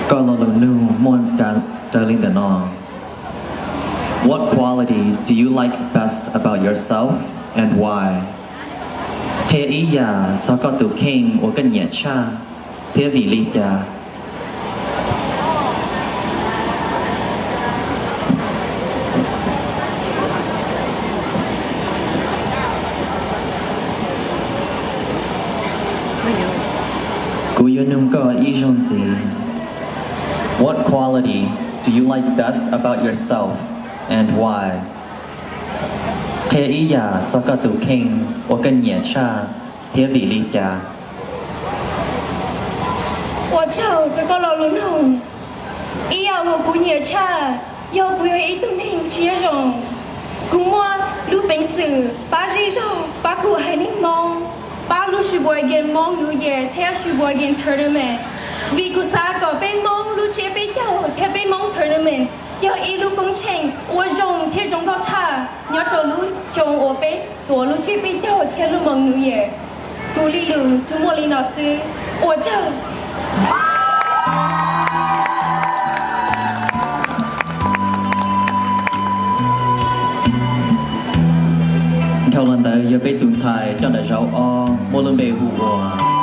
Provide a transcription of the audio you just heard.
Koj lo lus nug muaj raws li ntawm no: What quality do you like best about yourself and why? Qhia ib yam txog koj tus kheej uas koj nyiam tshaj thiab vim li cas? Kuv yuav nug koj ib zaug ntxiv: What quality do you like best about yourself and why? Qhia ib yam txog koj tus kheej uas koj nyiam tshaj thiab vim li cas? Ua tsaug rau koj lo lus nug. Ib yam uas kuv nyiam tshaj yog kuv yog ib tug neeg siab zoo. Kuv muaj lub peev xwm pab zej zog, pab kuv haiv neeg Hmoob, pab lub Sheboygan Hmong New Year thiab Sheboygan Tournament, vim kuv xav kom peb Hmoob lub tsiab peb caug thiab peb Hmoob Tournament yog ib lub koob tsheej uas zoo thiab zoo nkauj tshaj nyob rau lub xyoo uas peb tuav lub tsiab peb caug thiab lub Hmong New Year. Kuv li lus tsuas muaj li no xwb. Ua tsaug. Dhau los ntawd yog peb tus ntxhais coj ntawm zaum ob muaj lub npe hu ua